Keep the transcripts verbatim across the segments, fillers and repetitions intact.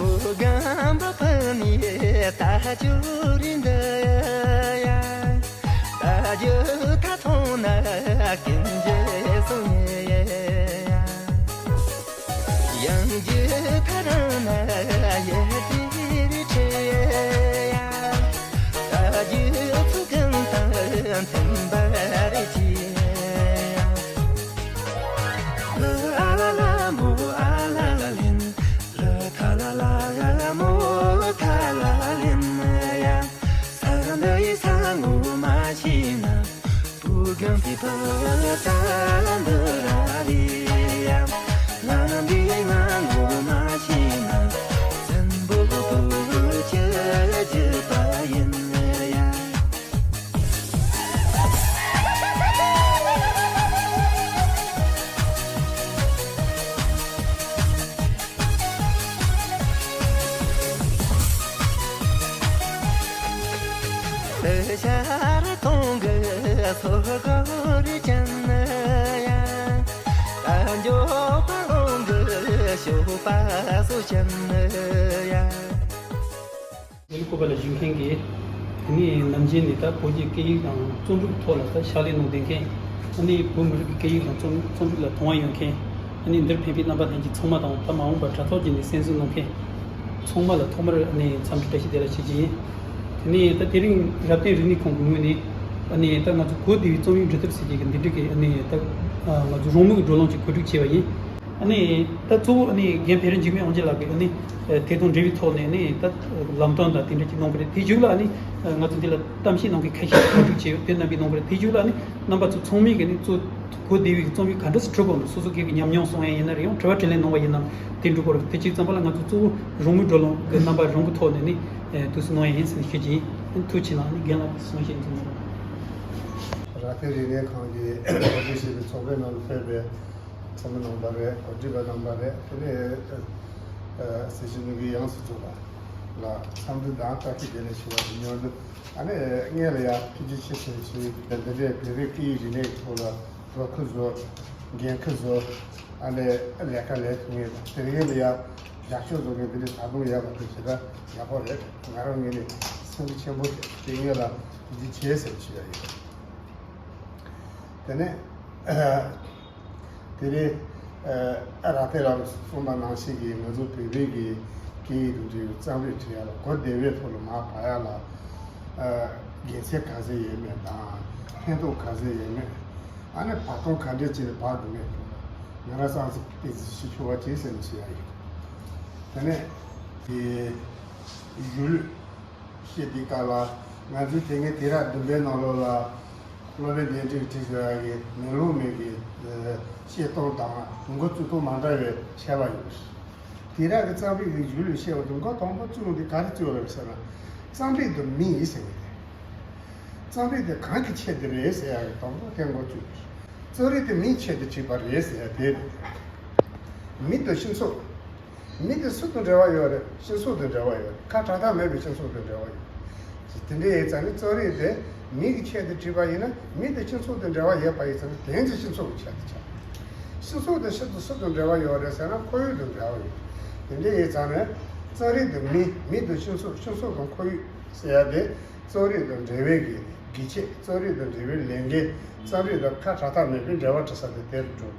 རྒན་པ་ཕ་ནི་ད་ཅུ་རི་འདི་ཡ། ད་རྒྱུ་ད་ཐོང་ན་ཀིན་ཇེ་སུ་ཉེ་ཡ། ཡང་རྒྱུ་ད་རང་ན་ཡེ་ཏི་རི་ཁྲེ་ཡ། ད་རྒྱུ་ཚུ་ཀིན་དང་མཐུན་པ་རེ་ཅི་ཡ། ལ་ཨ་ལ་ལ་མོ་ཨ་ལ་ལ་ལིན། ལ་ཐ་ལ་ལ་མོ་ཐ་ལ་ལིན་ཡ། ས་འདི་ཡི་ས་ངོ་མ་ཤེས་ན། བུ་རྒན་སི་ཕ་ད་འདི་ར་རི་ཡ། ང་འདི་ང་ངོ་མ་ཤེས་ན། བཙན་པོ་བུ་ཆེ་རྒྱུ་པ་ཡིན་ཡ། ཤར་གཏོང་གི་སོ་གོ་རི་ཅན་ཡ། ད་འཇོག་པ་ལོང་གི་ཤོག་པ་སོ་ཅན་ཡ། ཡུལ་སྐོར་བ་ལ་བཞུགས་མཁན་གྱི་དེ་ནས་ནམ་རྒྱུན་ནས་ད་བོད་ཀྱི་སྐད་ཡིག་དང་རྩོམ་རིག་ཐོག་ལ་ད་ཕྱག་ལས་གནང་བསྡད་མཁན། ཨ་ནི་བོད་མི་རིགས་ཀྱི་སྐད་ཡིག་དང་རྩོམ་རྩོམ་རིག་ལ་དུང་བ་ཡོད་མཁན། ཨ་ནི་འདིར་ཕེབས་པའི་རྣམ་པ་ལྷན་རྒྱས་ཚང་མ་དང་ད་མ་འོངས་པར་དྲ་ཐོག་བརྒྱུད་ནས་གསན་གཟིགས་གནང་མཁན་ཚང་མ་ལ་ཐོག་མར་ཨ་ནི་འཚམས་འདྲི་བཀྲ་ཤིས་བདེ་ལེགས་ཞུ་རྒྱུ་ཡིན། དེ་ནས་ད་དེ་རིང་རབ་བརྟན་རིག་གནས་ཁང་གི་ངོས་ནས་ཨ་ནི་ད་ང་ཚོ་གོ་བདེ་བའི་རྩོམ་ཡིག་འབྲི་ཐབས་ཟེར་གྱི་འདི་འདྲ་གི་ཨ་ནི་ད་ང་ཚོ་རང་མོས་ཀྱི་བགྲོ་གླེང་ཅིག་གོ་སྒྲིག་བྱས་པ་ཡིན། ཨ་ནི་ད་གཙོ་བོ་ཨ་ནི་རྒན་བེ་རི་འཇིགས་མེད་དབང་རྒྱལ་ལགས་ཀྱིས་ཨ་ནི་དེ་དང་འབྲེལ་བའི་ཐོག་ནས་ཨ་ནི་ད་ལམ་སྟོན་དང་དེ་འདྲ་ཅིག་གནང་གི་རེད། དེ་མཇུག་ལ་ཨ་ནི་ང་ཚོ་འདི་ལ་གཏམ་བཤད་གནང་མཁན་ཁ་ཤས་གོ་སྒྲིག་བྱས་ཡོད། དེ་རྣམ་པས་གནང་གི་རེད། དེ་མཇུག་ལ་ཨ་ནི་རྣམ་པ་ཚོ་ཚང་མས་ཀྱི་ཨ་ནི་གཙོ་གོ་བདེ་བའི་རྩོམ་ཡིག་ག་འདྲ་སེ་འབྲི་དགོས་ན་སོ་སོ་སྒེར་གྱི་ཉམས་མྱོང་གསུང་ཡ་ཡིན་ན་རེད། ཡང་དྲི་བ་དྲིས་ལན་གནང་བ་ཡིན་ནམ་དེ་འབྲི་དགོས་རེད། དེ་གཅིག་ཙམ་པ་ལ་ང་ཚོ་གཙོ་བོ་རང་མོས་བགྲོ་གླེང་གི་རྣམ་པ་རང་གི་ཐོག་ནས་ཨ་ནི་དུས་སུ་གནང་ཡ་ཡིན་ཟེར་ནས་ཞུ་རྒྱུ་ཡིན། ཨ་ནི་ཐུགས་ཆེ་གནང་། ཨ་ནི་རྒན་ལགས་གསུང་བཤད་ཡིན་ཚུལ་གནང་རོགས། རབ་བརྟན་རིག་གནས་ཁང་གིས་གོ་སྒྲིག་བྱས་པའི་ཚོགས་པའི་ནང་ལ་ཕེབས་པའི་ཚོགས་མི་རྣམ་པ་རེད། གོ་སྒྲིག་པ་རྣམ་པ་རེད། དེ་ནས་ཨ་སྲིད་སྤྱི་ནོར་བུའི་ཡང་སྲིད་ཚོགས་པ་ལ་འཚམས་འདྲི་དང་བཀྲ་ཤིས་བདེ་ལེགས་ཞུ་བ་དང་མཉམ་དུ། ཨ་ནི་སྔོན་ལ་ཡང་ཐུགས་རྗེ་ཆེ་ཞུ་ཞུ། འདི་འདྲའི་བོད་རིགས་སྐད་ཡིག་རིག་གནས་ཀྱི་ཐོག་ལ་རོགས་སྐུ་བཟོ། འགན་ཁུར་བཟོ། ཨ་ནི་ལས་ཀ་ལས་ཐུབ་ངེས་དང་དེ་རིང་ལ་ཡང་རྒྱབ་སྐྱོར་བཟོ་མཁན་འདི་འདྲའི་ད་དུང་ཡོད་པ་དེ་ཇི་ལྟར་ཡག་པོ་རེད། ང་རང་ངོས་ནས་སེམས་ཁུར་ཆེན་པོ་བྱས། དེ་ངེད་ལ་ཐུགས་རྗེ་ཆེ་ཟེར་ཞུ་ཡ་ཡིན། དེ་ནས་དེ་རིང་ཨ་རབ་བརྟན་ལགས་གསུངས་པ་ནང་བཞིན་གྱི་ང་ཚོ་བོད་པའི་གི་སྐད་ཡིག་དང་འབྲེལ་བའི་རྩོམ་རིག་འབྲི་ཡ་ལ་གོ་བདེ་བའི་ཐོག་ལ་མར་བག་ཡ་ལ་ཨ་དགེ་མཚན་ག་ཚོད་ཡོད་མེད་དང་ཕན་ཐོགས་ག་ཚོད་ཡོད་མེད། ཨ་ནི་བར་སྟོང་ག་འདྲས་ཅིག་ནས་བར་དགོས་མེད་ཐོག་ལ་ང་རང་སང་ཚིག་ཏེ་ཟིག་ཞིག་ཞུ་བ་བྱེད་ཟེར་ནས་ཞུ་ཡ་ཡིན། དེ་ནས་དེ་གཞུང་ལུགས་བཤད་དུས་སྐབས་ལ་ང་ཚོའི་དེ་སྔའི་དུས་རབས་བདུན་པའི་ནང་ལོགས་ལ་སློབ་དཔོན་གདན་འདྲེན་བྲིས་བཞག་ཡ་གི་མེ་ལོང་མའི་གི་བཤད་སྟངས་དང་འགོ་བཙུགས་སྟངས་མ་འདྲ་བའི་ཁྱད་པར་ཡོད། དེ་རག་གི་རྩོམ་རིག་གི་གཞུང་ལུགས་བཤད་པ་དང་མགོ་དང་པོ་བཙུགས་འདི་ག་རེ་བཙུགས་རེད་ཟེར་ན། རྩོམ་རིག་ཏུ་མི་ཡིན་ཟེར་གི་རེད། རྩོམ་རིག་དེ་གང་གི་ཆེད་དུ་རེད་ཟེར་ཡ་གི་དང་པོ་དེ་མགོ་བཙུགས། རྩོམ་རིག་དེ་མིའི་ཆེད་དུ་བྲིས་པ་རེད་ཟེར་ཡ་དེ་རེད། མི་དང་སྤྱི་ཚོགས། མི་དེ་སུ་དང་འབྲེལ་བ་ཡོད་རེད། སྤྱི་ཚོགས་དང་འབྲེལ་བ་ཡོད་རེད། ཁ་བྲལ་ཐབས་མེད་པའི་སྤྱི་ཚོགས་དང་འབྲེལ་བ་ཡོད་རེད། དེ་འདྲ་ཡིན་ཙང་ནི་རྩོམ་རིག་དེ་མི་གི་ཆེད་དུ་བྲིས་པ་ཡིན་ན་མི་དེ་སྤྱི་ཚོགས་དང་འབྲེལ་བ་ཡོད་པ་ཡིན་ཙང་ནི་དོན་དེ་སྤྱི་ཚོགས་ཀྱི་ཆེད་དུ་ཆགས། སྤྱི་ཚོགས་དང་ཕྱི་དང་སུ་དང་འབྲེལ་བ་ཡོད་རེད་ཟེར་ན་ཁོར་ཡུག་དང་འབྲེལ་བ་ཡོད། དེ་འདྲ་ཡིན་ཙང་ནི་རྩོམ་རིག་དེ་མི་མི་དང་སྤྱི་ཚོགས་སྤྱི་ཚོགས་དང་ཁོར་ཡུག་ཟེར་ཡ་དེ་རྩོམ་རིག་དང་འབྲེལ་བའི་གི་གི་ཆེད། རྩོམ་རིག་དང་འབྲེལ་བའི་ལས་འགན། རྩོམ་རིག་དང་ཁ་བྲལ་ཐབས་མེད་པའི་འབྲེལ་བ་བྲི་ས་དེ་དེ་རུ་འགྲོ།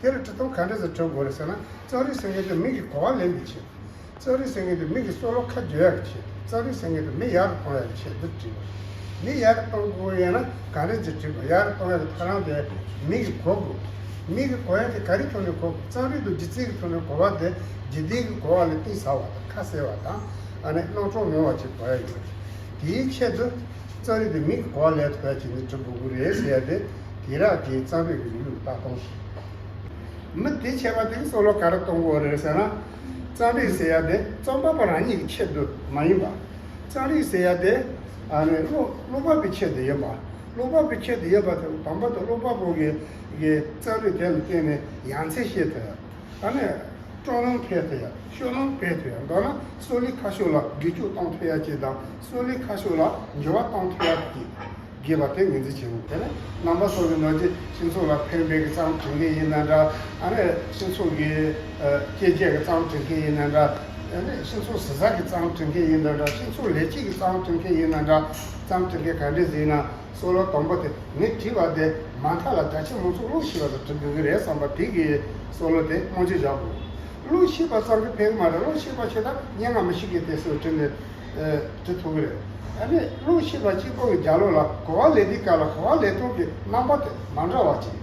དེ་ལ་བྲི་སྟངས་ག་འདྲ་ཞིག་བྲི་དགོས་རེད་ཟེར་ན། རྩོམ་རིག་ཟེར་མཁན་དེ་མི་གི་གོ་བ་ལེན་པའི་ཆེད། རྩོམ་རིག་ཟེར་མཁན་དེ་མི་གི་བསམ་བློ་ཁ་བརྗོད་ཡག་གི་ཆེད། རྩོམ་རིག་ཟེར་མཁན་དེ་མི་ཡག་ཏུ་གཏོང་ཡག་གི་ཆེད་དུ་བྲིས་པ། མི་ཡག་ཏུ་གཏོང་དགོས་ཡོད་ན་ག་འདྲ་ཞིག་བྲིས་པ། ཡག་ཏུ་གཏོང་ཡག་གི་ཐབས་ལམ་དེ་མི་གི་གོ་དགོས། མི་གི་གོ་ཡག་དེ་ག་རེ་ཐོག་ནས་གོ་དགོས། རྩོམ་རིག་དང་སྒྱུ་རྩལ་གྱི་ཐོག་ནས་གོ་བ་དེ་སྒྱུ་རྩལ་གྱི་གོ་བ་ལས་གཏིང་ཟབ་བ་དང་ཁ་གསལ་བ་དང་། ཨ་ནི་རྣམ་གྲངས་མང་བ་ཞིག་གོ་ཡག་ཡོད། དེའི་ཆེད་དུ། རྩོམ་རིག་དེ་མི་གི་གོ་བ་ལེན་ཐུབ་ཡ་བྱས་ནས་བྲི་དགོས་ཀྱི་རེད་ཟེར་ཡ་དེ་དེ་རག་གི་རྩོམ་རིག་གི་གཞུང་ལུགས་ལྟ་སྟངས་ཤིག་མི་དེ་བྱས་པ་དེ་གི་བསམ་བློ་ག་རེ་གཏོང་དགོས་རེད་ཟེར་ན། རྩོམ་རིག་ཟེར་ཡ་དེ་རྩོམ་པ་པོ་རང་ཉིད་ཀྱི་ཆེད་དུ་མ་ཡིན་པ། རྩོམ་རིག་ཟེར་ཡ་དེ་ཨ་ནི་ཀློག་ཀློག་པ་པོའི་ཆེད་དུ་ཡིན་པ། ཀློག་པ་པོའི་ཆེད་དུ་ཡིན་པ་དེ་དང་པོ་དེ་ཀློག་པ་པོ་གི་གི་རྩོམ་རིག་དེ་ལ་བརྟེན་ནས་ཡ་མཚན་ཤེས་ཐུབ་ཡ། ཨ་ནི། སྤྲོ་སྣང་འཕེལ་ཐུབ་ཡ། ཤུགས་སྣོན་འཕེལ་ཐུབ་ཡ། མདོར་ན་བསམ་བློའི་ཁ་ཕྱོགས་ལ་འགྱུར་ལྡོག་གཏོང་ཐུབ་ཡ་ཅིག་དང་བསམ་བློའི་ཁ་ཕྱོགས་ལ་འགྱུར་བ་གཏོང་ཐུབ་ཡ་ཅིག་དགོས་པ་དེ་ངོས་འཛིན་བྱེད་དགོས། དེ་ནི་རྣམ་པ་ཚོ་གི་ནང་གི་སྤྱི་ཚོགས་ལ་ཕན་པའི་གི་རྩོམ་འབྲི་མཁན་ཡིན་ན་འདྲ། ཨ་ནི་སྤྱི་ཚོགས་ཀྱི་ཨ་སྐྱེས་རྒྱུད་ཀྱི་རྩོམ་འབྲི་མཁན་ཡིན་ན་འདྲ། ནི་སྤྱི་ཚོགས་ཟུར་ཟ་གི་རྩོམ་འབྲི་མཁན་ཡིན་ན་འདྲ། སྤྱི་ཚོགས་ལས་བྱེད་ཀྱི་རྩོམ་འབྲི་མཁན་ཡིན་ན་འདྲ། རྩོམ་འབྲི་མཁན་ག་འདྲས་ཡིན་ན། སྲོག་ལོ་དང་པོ་དེ་ངས་བྲིས་པ་དེ་མ་མཐའ་ལ་བརྡ་ཆད་མང་ཚོགས་བློ་ཤེས་པ་དང་འབྲི་གི་རེད་བསམ་པ་དེ་གི་སྲོག་ལོ་དེ་རྨང་གཞི་བཞག་དགོས། བློ་ཤེས་པ་ཙམ་གྱིས་ཕན་གི་མ་རེད། བློ་ཤེས་པ་ཆེ་ད་སྙན་ངག་མི་ཤེས་མཁན་དེ་ཚོས་བྲིས་ནས་ཨ་འབྲི་ཐུབ་གི་རེད། ཨ་ནི་བློ་ཤེས་པ་གཅིག་པོ་གི་རྒྱབ་ལོགས་ལ་གོ་བ་ལེན་དུས་སྐབས་ལ་གོ་བ་ལེན་སྟངས་ཀྱི་རྣམ་པ་དེ་མ་འདྲ་བ་ཅིག་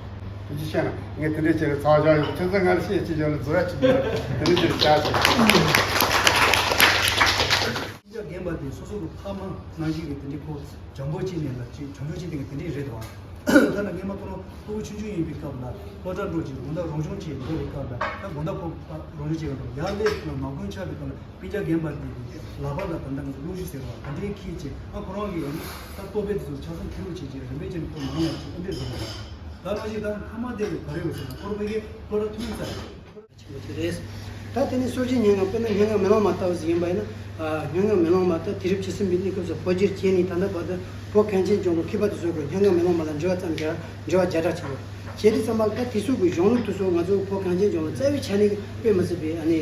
ཐུགས་རྗེ་ཆེ་ན་ངས་དེ་འདྲས་བྱས་ནས་ཚར་བཞག་ཡོད། ཁྱེད་ཚོ་སྔར་བཤད་ཅིག་ཡོད་ན་རྫུ་ར་ཅིག་ཡོད། དེ་འདྲས་བྱས་ནས་བྱ་ཆོག་རྒན་པ་དེ་སོ་སོ་གི་ཕ་མ་ནང་བཞིན་གྱི་དེ་འདྲའི་ཁོ་འཇམ་པོ་བྱས་ནས་ལ་ཅིག་བྱང་ཆུབ་བྱས་ནས་དེ་འདྲའི་རེད་དོ། ད་ལ་སྔས་མ་ཁོ་རང་ཕྲུ་གུ་ཆུང་ཆུང་ཡིན་པའི་སྐབས་ལ་སློབ་གྲྭ་འགྲོ་ཅིག་དགོང་དག་རང་སྦྱོང་བྱས་འགྲོ་བའི་སྐབས་ལ། ད་དགོང་དག་ཁོ་རང་སྦྱོང་བྱས་པ་དང་ཡར་སླེབས་ན་མ་དགོན་ཆགས་པའི་སྐབས་ལ་སྤུན་ཀྱག་རྒན་པ་དེ་ལག་པ་ལ་ད་ལྟ་ང་ཚོ་གློག་ཞུ་ཟེར་བ་ད་འདྲའི་ཁྱེར་བྱས། ཨ་ཁོ་རང་གིས་ཨ་ནི་ད་ལྟོ་ཕད་དེ་ཚོ་ཆ་ཚང་ཁྱེར་རོགས་བྱས་བྱས་རིམ་པས་བྱས་ནས་ཁོ་མང་ཡག་ཅིག་ཨ་འདྲས་བཟོ་བ། ད་ལོ་ཞིག་ད་ཁ་མ་བསྡད་པའི་བར་ཡོད་ཟེར་ན་ཁོ་རང་ཕ་གིའི་སློབ་གྲྭ་ཐོན་ཚར་རེད། ཆེན་པོ་ཅིག་རེད། ད་དེ་ནས་སྲོལ་རྒྱུན་སྙན་ངག་དཔེར་ན་སྙན་ངག་མེ་ལོང་མ་ལྟ་བུ་ཞིག་ཡིན་པ་ཡིན་ན། ཨ་སྙན་ངག་མེ་ལོང་མ་ད་དུས་རབས་བཅུ་གསུམ་པའི་གནས་སྐབས་སུ་བོད་བསྒྱུར་བྱས་ནས་ད་ལྟ་བར་དུ་བོད་གངས་ཅན་ལྗོངས་ལ་མཁས་པ་དེ་ཚོའི་སྐོར་སྙན་ངག་མེ་ལོང་མ་ལ་འགྲེལ་བ་ཙམ་བརྒྱབ། འགྲེལ་བ་བརྒྱ་ཕྲག་ཅིག་ཡོད། བྱས་དུས་ཙམ་པ་ལ་ད་དེ་ཚོའི་གི་གཞུང་ལུགས་དེ་ཚོ་ང་ཚོ་བོད་གངས་ཅན་ལྗོངས་ལ་རྩ་བའི་ཆ་ནས་དཔེ་མི་སྲིད་པའི་ཨ་ནི་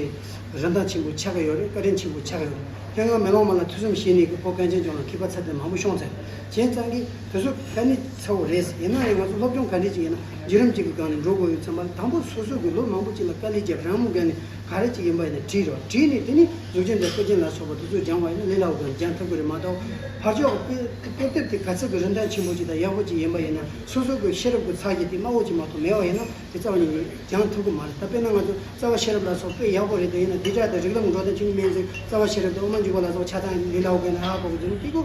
རིན་ཐང་ཆེན་པོ་ཆགས་ཀྱི་ཡོད་རེད། བཀའ་དྲིན་ཆེན་པོ་ཆགས་ཀྱི་ཡོད་རེད། སྙན་ངག་མེ་ལོང་མ་ལ་ཐོས་བསམ་བྱས་ནས་གི་བོད་གངས་ཅན་ལྗོངས་ལ་མཁས་པ་ཚད་ལྡན་མང་པོ་བྱུང་ཚར། བྱས་ཙང་གི་དེ་ཚོ་དཀའ་གནད་ཚ་བོ་རེད། ཡིན་ན་ཡང་ང་ཚོ་སློབ་སྦྱོང་ག་འདྲས་ཅིག་ཡིན་ན་བརྒྱུད་རིམ་གཅིག་གི་སྒང་ནས་འགྲོ་དགོས་ཡོད་ཙམ་པ་ལ་དང་པོ་སོ་སོ་གི་ལོ་མང་པོ་ཅིག་ལ་དཀའ་ལས་བརྒྱབ་རང་མོས་སྒང་ནས་ག་རེ་ཅིག་ཡིན་པ་ཡིན་ན་བྲིས་རོགས། བྲིས་ནས་དེ་ནས་གཟུགས་ཅན་དང་སྐུ་ཅན་ལ་སོགས་པ་དེ་ཚོ་སྦྱང་བ་ཡིན་ན་ལས་སླ་བོ་སྒང་སྦྱང་ཐུབ་ཀྱི་རེད་མ་གཏོགས། ཕར་ཕྱོགས་ཀྱི་དཔེ་དེབ་དེ་ག་ཚོད་ཀྱི་རིན་ཐང་ཆེན་པོ་ཅིག་དང་ཡག་པོ་ཅིག་ཡིན་པ་ཡིན་ན་སོ་སོ་གི་ཤེས་རབ་ཀྱི་ཚད་གཞི་དེ་དམའ་བོ་ཅིག་མ་གཏོགས་མེད་པ་ཡིན་ན་དེ་རྩ་བ་ཉིད་ནས་སྦྱང་ཐུབ་ཀྱི་མ་རེད། ད་དཔེར་ན་ང་ཚོ་རྩ་བ་ཤེས་རབ་ལ་སོགས་དཔེ་ཡག་པོ་རེད། དེ་ཡིན་ན་འདི་འདྲ་དང་རིགས་ལམ་འགྲོ་སྟངས་ཆུང་ཆུང་མིན་ཚེ་རྩ་བ་ཤེས་རབ་དང་དབུ་མ་འཇུག་པ་ལ་སོགས་ཆ་ཚང་ལས་སླ་བོ་གི་ནང་ཧ་གོ་གི་འདུག་དེ་ཀོ་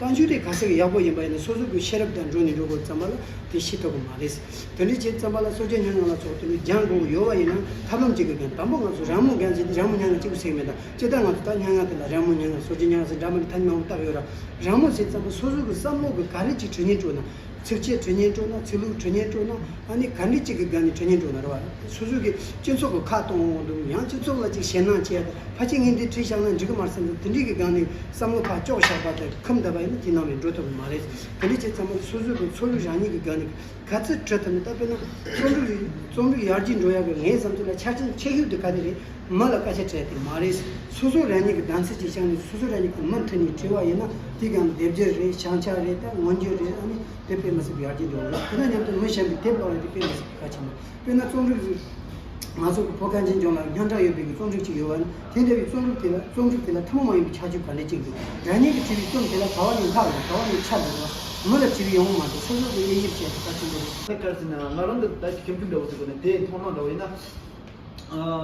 རྟགས་འཇུག་དེ་ག་ཚོད་ཀྱི་ཡག་པོ་ཡིན་པ་ཡིན་ན་སོ་སོ་གི་ཤེས་རབ་དང་འགྲོ་ནས་འགྲོ་དགོས་ཙམ་པ་ལ་དེ་ཤེས་ཐུབ་ཀྱི་མ་རེད། དེ་འདྲའི་བྱས་ཙམ་པ་ལ་སྲོལ་རྒྱུན་སྙན་ངག་ལ་སོགས་དེ་ནས་སྦྱང་དགོས་ཀྱི་ཡོད་པ་ཡིན་ན་ཐབས་ལམ་གཅིག་གི་སྒང་དང་པོ་ང་ཚོ་རང་མོས་སྒང་ཟེར་ཏེ་རང་མོས་སྙན་ངག་གཅིག་པུ་ཟེར་གྱི་མེད། ད་སྤྱིར་བཏང་ང་ཚོ་ད་སྙན་ངག་དེ་ལ་རང་མོས་སྙན་ངག་སྲོལ་རྒྱུན་སྙན་ངག་ཟེར་འདྲ་མི་འདྲ་ཐ་སྙད་མང་པོ་བཏགས་ཡོད་ར། རང་མོས་ཟེར་ཙམ་པ་སོ་སོ་གི་བསམ་བློ་གི་ག་རེ་ཅིག་འཕྲོད་སྙིང་བྲོ་ན། ཚིགས་བཅད་འཕྲོད་སྙིང་བྲོ་ན། ཚིག་ལྷུག་འཕྲོད་སྙིང་བྲོ་ན། ཨ་ནི་ག་འདྲ་ཅིག་གི་སྒང་ནས་འཕྲོད་སྙིང་བྲོ་ན་རེད་བ། སོ་སོ་གི་སྤྱི་ཚོགས་ཀྱི་ཁ་གཏོང་འོང་དུས་ཡང་སྤྱི་ཚོགས་ལ་ཅིག་ཞེད་སྣང་སྐྱེ་ཡ་དང་ཕལ་ཆེར་ངས་འདི་བྲིས་བཞག་ན་འགྲིག་གི་མ་རེད་བསམ་ཚུལ་དེ་འདྲའི་གི་སྒང་ནས་བསམ་བློ་ཕར་བཅོག་བཞག་པ་དང་ཁུམས་བསྡད་པ་ཡིན་ན་དེ་ནང་ནས་འགྲོ་ཐུབ་ཀྱི་མ་རེད། དེ་འདྲ་བྱས་ཙམ་པ་སོ་སོ་གི་ཚོར་བ་རང་ཉིད་ཀྱི་སྒང་ནས་ག་ཚོད་འཕྲོད་ཐུབ་ན། ད་དཔེར་ན་རྩོམ་རིག་རྩོམ་རིག་ཡར་རྒྱས་འགྲོ་ཡག་གི་ངའི་བསམ་ཚུལ་ལ་ཆ་རྐྱེན་ཆེ་ཤོས་དེ་ག་དེ་རེད། མི་ལ་སྐད་ཆ་དྲིས་དེ་མ་རེད། སོ་སོ་རང་ཉིད་ཀྱི་གདམ་གསེས་ཅིག་བཞག་ནས་སོ་སོ་རང་ཉིད་ཀྱི་མུ་མཐུད་ནས་བྲིས་པ་ཡིན་ན་དེ་གང་སྡེབ་སྦྱོར་རེད། བྱང་ཆ་རེད། ད་མངོན་འགྱུར་རེད། ཨ་ནི་དེ་དཔེ་མི་སྲིད་པའི་ཡར་རྒྱས་འགྲོ་གི་རེད། དེ་ན་མཉམ་དུ་མི་གཞན་པའི་དེབ་ཀློག་ཡ་དེ་དཔེ་མི་སྲིད་པའི་གལ་ཆེན་པོ། དཔེར་ན་རྩོམ་རིག་རིགས། ང་ཚོ་གི་བོད་གངས་ཅན་ལྗོངས་ལ་སྙན་གྲགས་ཡོད་པའི་གི་རྩོམ་རིག་ཅིག་ཡོད་པ་ནི་དེ་འདྲ་བའི་རྩོམ་རིག་དེ་ལ་རྩོམ་རིག་དེ་ལ་ཐུན་མོང་མ་ཡིན་པའི་ཁྱད་ཆོས་ག་འདྲ་ཅིག་འདུག་རང་ཉིད་ཀྱིས་བྲིས་པའི་རྩོམ་དེ་ལ་ག་བ་ནས་ལྷག་དང་ག་བ་ནས་ཆ་འདུག་པ། མི་ལ་བྲིས་པའི་ཡོང་མ་གཏོགས་སོ་སོ་གི་དབྱེ་ཞིབ་བྱས་ཏེ་གལ་ཆེན་པོ་རེད། ནི་གལ་སྲིད་ན་ང་རང་གི་ད་ཁྱིམ་རྒྱུད་འདྲ་བོ་ཟེར་དགོས་ན་དེ་མཐོང་སྣང་འདྲ་བོ་ཡིན་ན།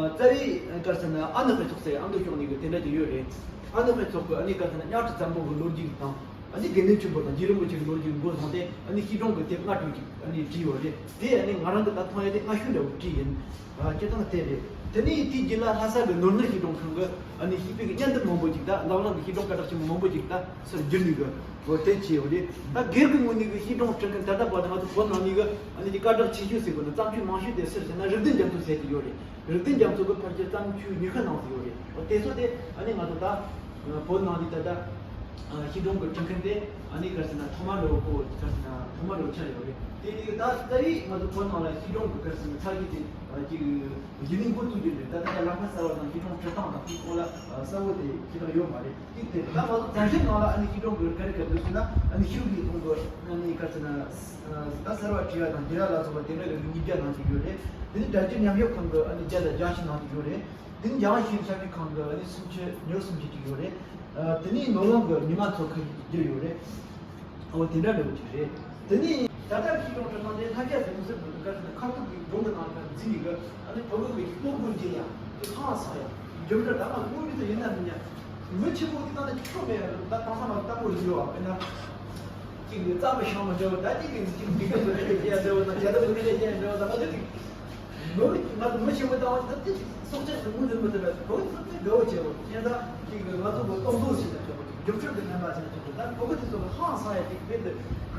རྩ་བའི་གལ་སྲིད་ན་ཨ་ནི་དཔེ་ཚོགས་ཟེར་ཨ་མདོ་ཕྱོགས་ནས་གི་དེ་འདྲ་ཅིག་ཡོད་རེད། ཨ་ནི་དཔེ་ཚོགས་གི་ཨ་ནི་གལ་སྲིད་ན་གཉའ་ཁྲི་བཙན་པོ་གི་ལོ་རྒྱུས་དང་། ཨ་ནི་དགེ་འདུན་ཆོས་འཕེལ་དང་རྗེ་རིན་པོ་ཆེ་གི་ལོ་རྒྱུས་མགོ་བཟུང་སྟེ་ཨ་ནི་ཤིས་སྒྲོན་གི་དེབ་ལྔ་དྲུག་ཅིག་ཨ་ནི་བྲིས་ཡོད་རེད། དེ་ཨ་ནི་ང་རང་གི་ད་མཐོང་ཡ་དེ་སྔ་ཤོས་འདྲ་བོ་བྲིས་ཡིན། ཨ་སྤྱིར་བཏང་དེ་རེད། དེ་ནས་དེའི་རྗེས་ལ་ལྷ་ས་གི་ནོར་གནས་ཤིས་སྒྲོན་ཁང་གི་ཨ་ནི་ཤིས་པའི་གི་སྙན་དེབ་མང་པོ་ཅིག་དང་ལག་ལེན་གི་ཤིས་སྒྲོན་བཀའ་བསྒྲགས་ཆེན་མོ་མང་པོ་ཅིག་དང་སུ་བསྒྱུར་ནས་གི་འོ་དེ་བྱས་ཡོད་རེད། ད་སྒེར་གི་ངོས་ནས་གི་ཤིས་སྒྲོན་སྤྲད་མཁན་ད་ལྟ་བར་དུ་ང་ཚོ་བོད་ནང་ནས་གི་ཨ་ནི་དེ་བཀའ་བསྒྲགས་ཆེ་ཤོས་ཟེར་དགོས་ན་བརྩམས་ཆོས་མང་ཤོས་དེ་སུ་རེད་ཟེར་ན་རིག་ལྡན་རྒྱ་མཚོ་ཟེར་གྱི་ཡོད་རེད། རིག་ལྡན་རྒྱ་མཚོ་གི་ཕལ་ཆེར་བརྩམས་ཆོས་ཉི་ཤུ་ནང་ཟིག་ཡོད་རེད། འོ་དེ་ཚོ་དེ་ཨ་ནི་ང་ཚོ་ད་བོད་ནང་ནས་ད་ལྟ་ཤིས་སྒྲོན་གི་འབྲི་མཁན་དེ་ཨ་ནི་ག་རེ་ཟེར་ན་ཐོག་མ་འདྲ་བོ་གོ་ག་རེ་ཟེར་ན་ཐོག་མ་འདྲ་བོ་ཆགས་ཡོད་རེད། དེ་ནི་ད་ད་རེས་ང་ཚོ་བོད་ནང་ལ་ཤིས་སྒྲོན་གི་ག་རེ་ཟེར་ན་ཚར་གྱི་དེ་ཅིག་གཞི་ནས་འགོ་བཙུགས་རྒྱུ་རེད། ད་ལྟ་ལམ་ཁ་གསར་བ་དང་ཤིས་སྒྲོན་འབྲི་སྟངས་དང་དེའི་སྐོར་ལ་གསལ་བོ་དེ་ཞེ་དྲག་ཡོད་མ་རེད། གཅིག་དེ་ད་ང་ཚོ་བཙན་བྱོལ་ནང་ལ་ཨ་ནི་ཤིས་སྒྲོན་གི་ག་རེ་ག་འདུག་ཟེར་ན་ཨ་ནི་ཤེས་རིག་པའི་ཐོག་གི་ཨ་ནི་ག་རེ་ཟེར་ན། ད་གསར་བ་བྲིས་པ་དང་འགྱུར་བ་ལ་སོགས་པ་དེ་འདྲ་གི་ཉིས་བརྒྱ་ནང་བཞིན་ཡོད་རེད། དེ་ནི་སྒྲ་སྒྱུར་ཉམས་ཞིབ་ཁང་གི་ཨ་ནི་བརྒྱ་དང་བརྒྱད་ཅུ་ནང་བཞིན་ཡོད་རེད། དེ་ནི་རྒྱལ་དབང་ཤེས་རིག་ཁང་གི་ཨ་ནི་སུམ་ཅུ་ཉེར་སུམ་ཅུ་ཅིག་ཡོད་རེད། དེ་ནི་ནོར་ལུང་གི་ཉི་མ་མཚོ་ཁ་ཤས་ཅིག་བསྒྱུར་ཡོད་རེད། འོ་དེ་འདྲ་འདྲ་བོ་ཅིག་རེད། དེ་ནི་ད་ལྟ་ཤིས་སྒྲོན་འབྲི་སྟངས་དེ་ལྷ་རྒྱལ་ཟེར་མི་ཟེར་དགོས་འདུག་ག་ཟེར་ན་ཁ་ཐུག་གི་སྒྲུང་གི་ནང་ལ་འཛིན་ནི་གི་ཨ་ནི་བོད་གི་གློ་བུར་འགྱེལ་ཡ་དེ་ཧང་སང་ཡ་འཇོམས་འདྲ་ད་ང་དངོས་མི་ཚོ་ཡིན་ན་མིན་ཡ། མི་ཆེན་པོ་དེ་ད་ནི་ཁྱོད་མེད་ད་དང་ས་མ་ལྟ་བུ་ཡིན་ཡོད་བ་དཔེར་ན། གཅིག་ནི་རྩྭ་མི་ཤང་མི་འདྲ་བ་ད་གཅིག་ནི་གཅིག་འདི་ག་ཚོ་རེ་རེ་བྱས་འདྲ་བ་དང་བྱ་ཐབས་རེ་རེ་བྱས་འདྲ་བ་དང་ང་ཚོ་གཅིག་ནོར་ང་ཚོ་མི་ཆེན་པོ་ལྟ་བ་ད་དེ་གཅིག་སྲོག་ཆགས་སུ་མུ་མཐུད་མི་ཐུབ་པས་བོད་ཚོ་དེ་དགའ་བོ་བྱེད་རོགས་ཉན་ད་གཅིག་ནི་ང་ཚོ་གི་སྟོབས་འབྱོར་ཞིག་ན་ཆོག་གོ་རྒྱུ་ཆོས་ཀྱི་རྣམ་པ་ཞིག་ན་ཆོག་གོ་ད་བོད་གི་དེ་ཚོ་གི་ཧང་སང་ཡ་གཅིག་དཔེ་འདི་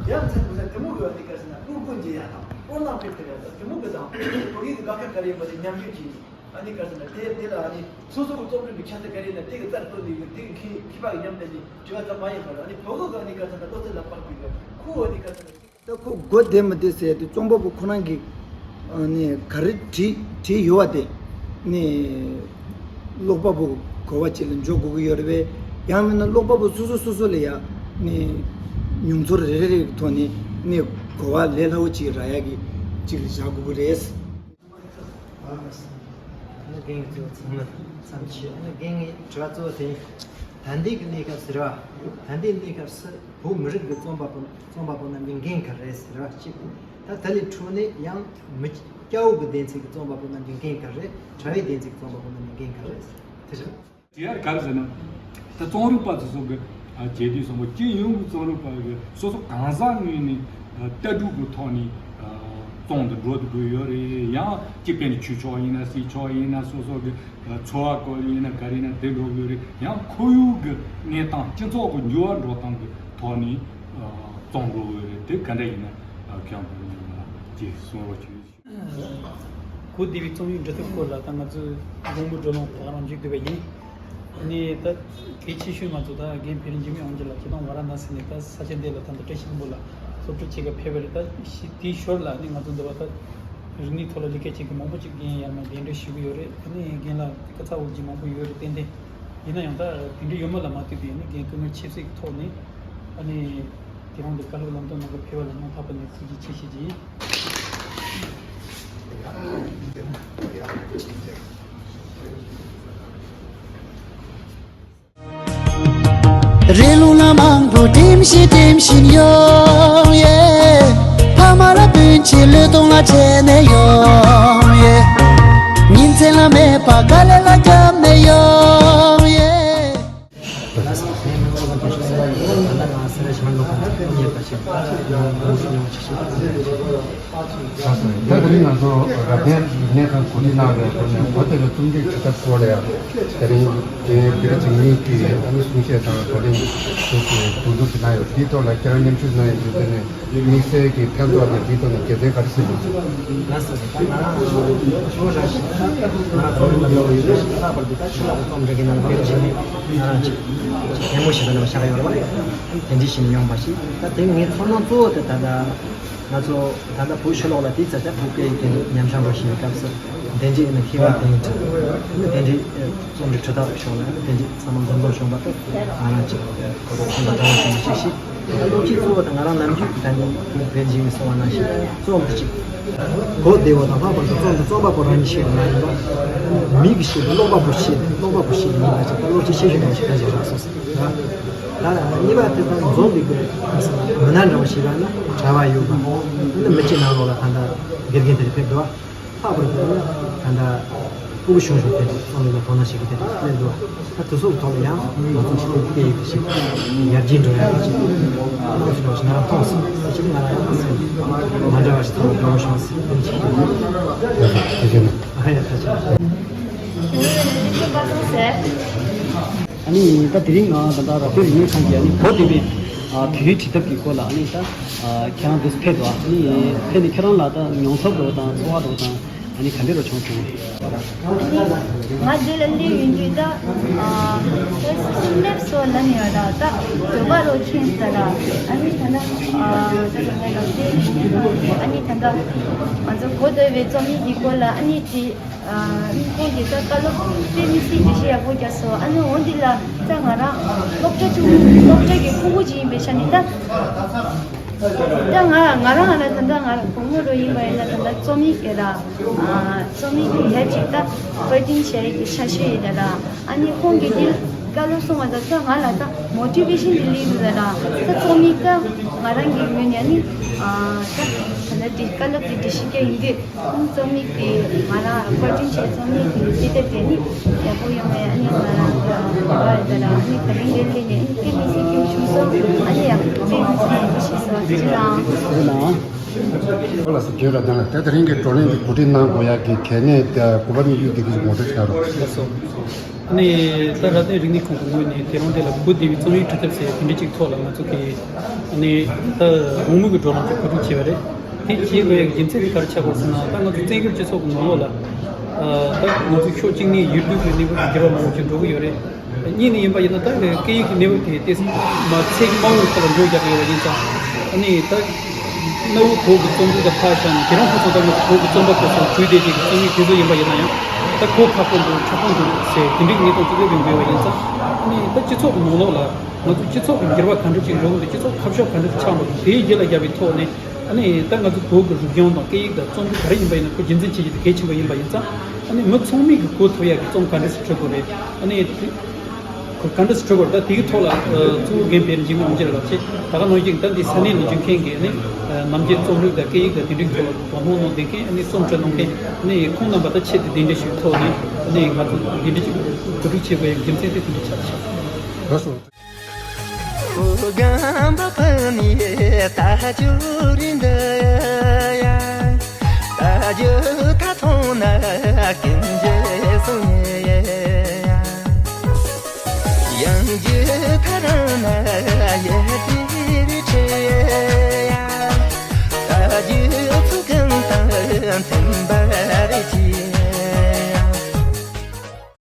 ཡང་ཚན་དགོས་ས་དེ་མོ་གི་བ་དེ་ག་ཟེར་ན་ཀུན་ཀུན་གྱི་ཡ་དང་ཀུན་ནང་ཕེབས་ཐུབ་ཡ་ད་དེ་མོ་གི་དང་བོད་ཡིག་གི་དགའ་ཁ་ག་རེ་ཡིན་པ་དེ་ཉམས་ཞིབ་བྱས་ནས། ཨ་ནི་ག་ཟེར་ན་དེ་དེ་ལ་ཨ་ནི་སོ་སོ་གི་རྩོམ་རིག་གི་ཆ་ཚད་ག་རེ་ན་དེ་གི་རྩར་བཏོན་ནས་དེ་གི་མཁས་མཁས་པ་གི་མཉམ་དུ་ནི་བྲིས་པ་ཙམ་མ་ཡིན་པར་ཨ་ནི་བོད་གི་ཨ་ནི་ག་ཟེར་ན་བློ་རྩེ་ལ་དཔག་པའི་གི་ཁོ་ཨ་ནི་ག་ཟེར་ན། ད་ཁོ་དགོས་དེ་མི་དེ་ཟེར་དེ་རྩོམ་པ་པོ་ཁོ་རང་གི་ཨ་ནི་ག་རེ་བྲིས་བྲིས་ཡོད་པ་དེ་ནི་ ཀློག་པ་པོ་གོ་བ་ཅིག་ལ་འཇོག་དགོས་ཀྱི་ཡོད་རེད་པས། ཡང་མིན་ན་ཀློག་པ་པོ་སོ་སོ་སོ་སོ་ལ་ཡ་ནི་མྱོང་ཚོར་རེ་རེ་རེ་གི་ཐོག་ནས་ནི་གོ་བ་ལས་སླ་བོ་ཅིག་རག་ཡ་གི་ཅིག་བཞག་དགོས་ཀྱི་རེད། ཨ་ནི་རྒན་གྱི་གཙོ་བོ་ཚང་མ་འཚམས་ཆོས། ཨ་ནི་རྒན་གྱི་དྲི་བ་གཙོ་བོ་དེ་ད་ལྟའི་གི་གནས་སྐབས་སུ་རེད་བ། ད་ལྟའི་གནས་སྐབས་སུ་བོད་མི་རིགས་ཀྱི་རྩོམ་པ་པོ་རྩོམ་པ་པོ་རྣམས་ཀྱི་འགན་ག་རེ་རེད་ཟེར་བ་གཅིག། ད་དེ་ལས་འཕྲོས་ནས་ཡང་མི་སྐྱ་བོ་གི་སྡེ་ཚན་གྱི་རྩོམ་པ་པོ་རྣམས་ཀྱི་འགན་ག་རེ་རེད། གྲྭ་བའི་སྡེ་ཚན་གྱི་རྩོམ་པ་པོ་རྣམས་ཀྱི་འགན་ག་རེ་རེད་དེ་རེད། དེ་ཡང་ག་རེ་ཟེར་ན། ད་རྩོམ་རིག་པ་དེ་ཚོ་གི་ཨ་བྱེད་དུས་སོང་བ་སྤྱི་ཡོངས་ཀྱི་རྩོམ་རིག་པ་གི་སོ་སོ་གང་ཟག་ངོས་ནས་ཨ་ལྟ་གྲུབ་ཀྱི་ཐོག་ནས་ཨ་རྩོམ་དུ་འགྲོ་དགོས་ཡོད་རེད། ཡང་སྤྱི་དཔལ་ནས་ཆོས་ཕྱོགས་ཡིན་ན་སྲིད་ཕྱོགས་ཡིན་ན་སོ་སོ་གི་ཨ་འཚོ་བ་སྐོར་ཡིན་ན་ག་རེ་ཡིན་ན་དེ་འགྲོ་དགོས་རེད། ཡང་ཁོར་ཡུག་གི་གནས་སྟངས་སྤྱི་ཚོགས་ཀྱི་འགྱུར་བ་འགྲོ་སྟངས་ཀྱི་ཐོག་ནས་ཨ་རྩོམ་འགྲོ་དགོས་རེད། དེ་ག་འདྲ་ཡིན་ན་ཨ་ཁྱེད་རང་ཚོ་ལ་ཅིག་གསུང་རོགས་ཞུ། གོ་བདེ་བའི་རྩོམ་ཡིག་འབྲི་ཐབས་སྐོར་ལ་ད་ང་ཚོས་དགོང་མོ་བགྲོ་གླེང་དེ་ག་རང་བྱེད་འདོད་པ་ཡིན། ཨ་ནི་ད་གལ་ཆེ་ཤོས་ང་ཚོ་ད་རྒན་བེ་རི་འཇིགས་མེད་དབང་རྒྱལ་ལགས་ཁྱེད་དང་ཝ་ར་ཎ་སི་ནས་ད་ས་ཆ་འདི་ལ་ད་ལྟ་བཀྲ་ཤིས་ལྷུན་པོ་ལ་སློབ་ཕྲུག་ཆེ་ཁག་ཕེབས་པ་རེད། ད་ཤི་དེའི་ཞོར་ལ་ཨ་ནི་ང་ཚོ་འདི་བ་ད་རིག་གནས་ཐོག་ལ་ལས་ཀ་བྱེད་མཁན་མང་པོ་ཅིག་རྒན་ཡར་མར་གདན་འདྲེན་ཞུ་གི་ཡོད་རེད། ཨ་ནི་རྒན་ལགས་སྐུ་ཚ་འུར་གྱི་མང་པོ་ཡོད་རེད། ཏན་ཏན་ཡིན་ན་ཡང་ད་དེ་འདྲའི་ཡོད་མེད་ལ་མ་ལྟོས་པའི་ཨ་ནི་རྒན་སྐུ་ངལ་ཆེ་སའི་ཐོག་ནས་ཨ་ནི། དེ་རིང་འདི་བཀའ་སློབ་ལམ་སྟོན་གནང་གི་ཕེབས་པ་ལ་སྙིང་ཐག་པ་ནས་ཐུགས་རྗེ་ཆེ་ཞུ་རྒྱུ་ཡིན། རི་ལུང་ལ་མང་པོ་ལྡེམ་བཞིན་ལྡེམ་བཞིན་ཡོང་ཡེ། ཕ་མ་ལ་སྤུན་མཆེད་བློས་གཏོང་ལ་བྱས་ནས་ཡོང་ཡེ། ཉིན་མཚན་ལ་མེད་པ་དཀའ་ལས་ལ་བརྒྱབ་ནས་ཡོང་ཡེ། ད་དེ་རིང་ང་ཚོ་རབ་བརྟན་གནས་ཁང་གོ་སྒྲིག་གནང་བའི་སྒོ་ནས་གོ་དེ་ལ་རྩོམ་སྒྲིག་བྱེད་ཐབས་སྐོར་ལ་ཡང་དེ་རིང་རྒན་བེ་རི་འཇིགས་མེད་ཀྱིས་ཨ་ནི་གསུང་བཤད་དང་བགྲོ་གླེང་ཞུ་གི་གདུང་འཛོམས་ཤིག་གནང་ཡོད། དེའི་ཐོག་ལ་ཁྱེད་རང་མཉམ་ཞུགས་གནང་ཡོད་དུས་དེ་ནས། དམིགས་བསལ་གྱི་ཕན་ཐོགས་དང་དེའི་ཐོག་ནས་དགེ་མཚན་ག་རེ་གསུངས་འདུག་ལགས་སོ། ད་ང་རང་ཚོ་ར་ཞིག་ད་ང་རང་ཚོ་ཡོད་ཡོད་རེད། ལྷག་པར་དུ་ད་ཆུ་ལོག་གི་རྩོམ་འབྲི་མཁན་ནང་ལ་ཕེབས་བྱས་ནས་ང་རང་ཅིག་ཅིག་ལྷད་མོ་ཞིག་ལ་ནང་བཞག་ཡོད་རེད་པ། དེ་འདྲ་ཞིག་ནས་ཡོང་པ་ཞིག་ད་དེ་ངས་ཚང་མ་གཙོ་བོ་དེ་ད་ལྟ་ང་ཚོ་ད་ལྟ་བོད་ཕྱི་ལོགས་ལ་དེའི་ཚེ་ད་བོད་སྐད་ཡིག་དེ་ཉམས་ཆག་འགྲོ་བཞིན་པའི་སྐབས་སུ་དེ་འདྲའི་ནི་མཁས་པ་དེ་འདྲ་ནི་དེ་འདྲའི་རྩོམ་འབྲི་ཁྲི་ཐག་ཕྱོགས་ལ་ནི་དེ་འདྲའི་ཚང་མ་འཛོམས་འཛོམས་བྱུང་བ་དེ་ང་རང་ཅིག་གོ་སྐབས་ཆེན་པོ་འདྲ་བོ་བྱུང་བ་ཞིག་ཞིག་སློབ་སྤྱི་གཙོ་བོ་དང་ང་རང་ནམ་རྒྱུན་གྱི་ད་ནི་བོད་བོད་འཇིགས་མེད་གསུང་བ་ནང་བཞིན་རྩོམ་འབྲི་ཅིག་གོ་བདེ་བོ་དང་ལྷག་པར་དུ་རྩོམ་འབྲི་རྩོམ་པ་པོ་རང་ཉིད་ཤེས་པ་མ་ཡིན་པ་མི་གི་ཤེས་པ་ཀློག་པ་པོ་ཤེས་ཏེ་ཀློག་པ་པོ་ཤེས་ཏེ་ཡིན་པ་ཅིག་ད་སློབ་སྤྱི་ཤེས་ཤེས་འདྲ་བོ་ཞིག་གང་ཞིག་རག་སོང་ཟེར་ད་ད་གཉིས་པ་དེ་ད་འཛོམས་པའི་སྐོར་མི་སྣ་འདྲ་བོ་ཞིག་ལ་ནི་གྲྭ་བ་ཡོད་པ་ནི་མི་སྤྱི་ནང་ལོགས་ལ་ད་ལྟ་དགེ་རྒན་དེར་ཕེབས་འདུག་ལྷག་པར་དུ་ད་ལྟ་སྤུ་གུ་ཆུང་ཆུང་དེ་རྩོམ་རིག་ལ་དོ་སྣང་བྱེད་ཀྱི་དེ་འདྲ་སླེབས་འདུག་ད་དེ་ཚོ་གི་ཐོག་ལ་ཡང་ང་ཚོ་ཕྱི་ལོགས་སྐད་ཡིག་དེ་ཞིག་ཡར་རྒྱས་འགྲོ་ཡག་གི་ཅིག་གནང་ཞིག་ལོག་ཞིག་ང་རང་མཐོང་སོང་། ད་ཅིག་ང་རང་ཡང་མ་འདྲ་བ་ཞིག་ཐོག་ལ་འགྲོ་བྱུང་སོང་། དེ་ཅིག་ཨ་ཡ་ད་ཅིག་ཨ་ནི་ད་དེ་རིང་ང་ད་ལྟ་རབ་བརྟན་རིག་གནས་ཁང་གི་ཨ་ནི་གོ་བདེ་བའི་ཨ་བོད་ཡིག་བྲིས་ཐབས་ཀྱི་སྐོར་ལ་ཨ་ནི་ད་ཨ་ཁྱེད་རང་འདིར་ཕེབས་འདུག་ཨ་ནི་ཕེབས་ནས་ཁྱེད་རང་ལ་ད་མྱོང་ཚོར་འདྲ་བོ་དང་ཚོར་བ་འདྲ་བོ་དང་ཨ་ནི་ག་འདྲ་རུ་བྱུང་སོང་། ང་འདི་ལ་སླེབས་ཡོང་དུས་ད་ཨ་ད་སེམས་ལེབ་སོ་ལ་ནི་ཡོད་ད་ད་འདོད་པ་རོ་ཁྱེད་ད་ལ་ཨ་ནི་ད་ད་ཨ་ད་ད་ད་ད་ཨ་ནི་ད་ད་ང་ཚོ་གོ་བདེ་བའི་རྩོམ་ཡིག་གི་སྐོར་ལ་ཨ་ནི་དེ། ཨ་ཁོང་གིས་ད་བཀའ་སློབ་དཔེ་མི་སྲིད་བརྗོད་གཞི་ཡག་པོ་རྒྱག་སོང་། ཨ་ནི་འོ་འདི་ལ་ད་ང་རང་སློབ་གྲྭ་ཆུང་སློབ་གྲྭ་གི་ཕྲུ་གུ་ཅིག་ཡིན་པའི་ཆ་ནས་ད་ད་ང་ང་རང་ང་རང་ད་ལྟ་ང་རང་དགོང་མོ་རུ་ཡིན་པ་ཡིན་ན་ད་ལྟ་རྩོམ་ཡིག་དེ་ལ་ཨ་རྩོམ་ཡིག་དེ་ཡར་ཅིག་ད་པར་སྐྲུན་བྱེད་ཡག་གི་འཆར་གཞི་ཡོད་ད་ལ། ཨ་ནི་ཁོང་གིས་འདི་བཀའ་སློབ་གསུངས་པ་ད་ད་ང་ལ་ད་མོ་ཊི་ཝེ་ཤན་དེ་སླེབས་ཡོད་ད་ལ། ད་རྩོམ་ཡིག་ད་ང་རང་གི་ངོས་ནས་ཨ་ནི་ཨ་ད་ད་ལྟ་འདི་བཀའ་སློབ་དེ་འགྲེལ་བཤད་རྒྱག་ཡིན་དུས། རྩོམ་ཡིག་དེ་ང་རང་པར་སྐྲུན་བྱས་རྩོམ་ཡིག་དེ་ཅི་ལྟར་དེ་ནི་ཡག་པོ་ཡོང་བའི་ཨ་ནི་ང་རང་འདོད་པ་ཡོད་ད་ལ། ཨ་ནི་ད་རིང་འདིར་སླེབས་ནས་ཨ་ནི་དཔེ་མི་སྲིད་སྐྱིད་པོ་བྱུང་སོང་། ཨ་ནི་ཡག་པོ་དཔེ་མི་སྲིད་ཡག་པོ་བྱས་སོང་། ཐུགས་རྗེ་གནང་། ཐུགས་རྗེ་གནང་། ཨོ་ལགས་སོ། རྒན་ལགས། ད་ལྟ་དེ་རིང་གི་བགྲོ་གླེང་འདི་གོ་སྒྲིག་གནང་དགོས་ཡག་གི་གལ་གནད་དང་དགོས་པ་དམིགས་ཡུལ་དེ་གི་ངོ་སྤྲོད་བྱ་རོགས། ལགས་སོ། ནས་ད་རབ་བརྟན་རིག་གནས་ཁང་གི་ངོས་ནས་དེ་རིང་འདི་ལ་གོ་བདེ་བའི་རྩོམ་ཡིག་འབྲི་ཐབས་ཟེར་དེ་འདྲ་ཅིག་ཐོག་ལ་ང་ཚོ་གིས་ནས་ད་དགོང་མོ་གི་བགྲོ་གླེང་ཅིག་གོ་སྒྲིག་བྱས་པ་རེད། དེ་བྱེད་དགོས་ཡག་གི་རྒྱུ་མཚན་དེ་ག་རེ་ཆགས་པ་རེད་ཟེར་ན། ད་ང་ཚོ་བཙན་བྱོལ་སྤྱི་ཚོགས་ཀྱི་ནང་ལོགས་ལ་ད་ང་ཚོ་ཕྱོགས་གཅིག་ནས་ཡུལ་དུས་ཀྱི་གནས་བབ་ཀྱི་འགྱུར་བ་མང་པོ་ཅིག་འགྲོ་གི་ཡོད་རེད། གཉིས་ནས་ཡིན་པ་ཡིན་ན་ད་སྐད་ཡིག་གི་གནས་བབ་དེ་ཏོག་ཙམ་མ་ཚད་ཀྱི་དམའ་བོའི་ཐོག་ལ་འགྲོ་རྒྱག་གི་ཡོད་པ་ཡིན་ཙང་། ཨ་ནི་ད་གནའ་བོའི་བོད་ཀྱི་རྩོམ་རིག་དང་ཕར་བཞག་ནས་དེ་རིང་ཁོ་ཚོ་ད་ང་ཚོ་བོད་ཀྱི་རྩོམ་པ་པོ་ཚོ་བྲིས་བསྡད་ཀྱི་རྩོམ་ཡིག་དེ་ཚོ་ཡིན་པ་ཡིན་ན་ཡང་། ད་གོ་ཁག་པོ་འདུག་ཁྱབ་ཁོངས་འདུག་ཟེར་དེ་འདྲའི་གནས་སྟངས་ཅིག་སླེབས་ཡོང་དགོས་པ་ཡིན་ཙང་། ཨ་ནི་ད་སྤྱི་ཚོགས་ཀྱི་ནང་ལོགས་ལ་ང་ཚོ་སྤྱི་ཚོགས་ཀྱི་འགྱུར་བ་ག་འདྲ་ཅིག་འགྲོ་གི་འདུག་སྤྱི་ཚོགས་ཁ་ཕྱོགས་ག་འདྲ་ཅིག་ཆགས་འགྲོ་གི་འདུག་དེའི་རྒྱུད་ལ་བཞག་པའི་ཐོག་ནས། ཨ་ནི་ད་ང་ཚོ་བོད་ཀྱི་རིག་གཞུང་དང་སྐད་ཡིག་དང་རྩོམ་རིག་ག་རེ་ཡིན་པ་ཡིན་ན་ཁོ་རྒྱུན་འཛིན་བྱེད་རྒྱུ་དེ་གལ་ཆེན་པོ་ཡིན་པ་ཡིན་ཙང་། ཨ་ནི་མི་ཚང་མས་ཀྱི་གོ་ཐུབ་ཡག་གི་རྩོམ་ག་འདྲ་ཞིག་འབྲི་དགོས་རེད། ཨ་ནི་དེ་ཁོ་ག་འདྲ་ཞིག་འབྲི་དགོས་རེད། ད་དེའི་ཐོག་ལ་ཨ་གཙོ་བོ་འགན་འཕེན་འཇིགས་མེད་དབང་རྒྱལ་ལགས་བྱས། ད་ག་ནང་བཞིན་ད་འདི་ས་གནས་ནས་བྱུང་མཁན་གྱི་ཨ་ནི་ཨ་རྣམ་རྒྱལ་རྩོམ་རིག་དང་སྐད་ཡིག་དང་དེ་འདྲའི་ཐོག་ལ་དོ་སྣང་གནང་བསྡད་མཁན། ཨ་ནི་རྩོམ་འབྲི་གནང་མཁན། ཨ་ནི་ཁོང་རྣམ་པ་ད་ཆེད་དུ་གདན་འདྲེན་ཞུས་ཐོག་ནས། ཨ་ནི་ང་ཚོ་འདི་འདྲ་ཞིག་གོ་སྒྲིག་བྱེད་དགོས་ཡག་རྒྱུ་མཚན་དེ་དེ་འདྲ་ཆགས་ཤག་ལགས་སོ།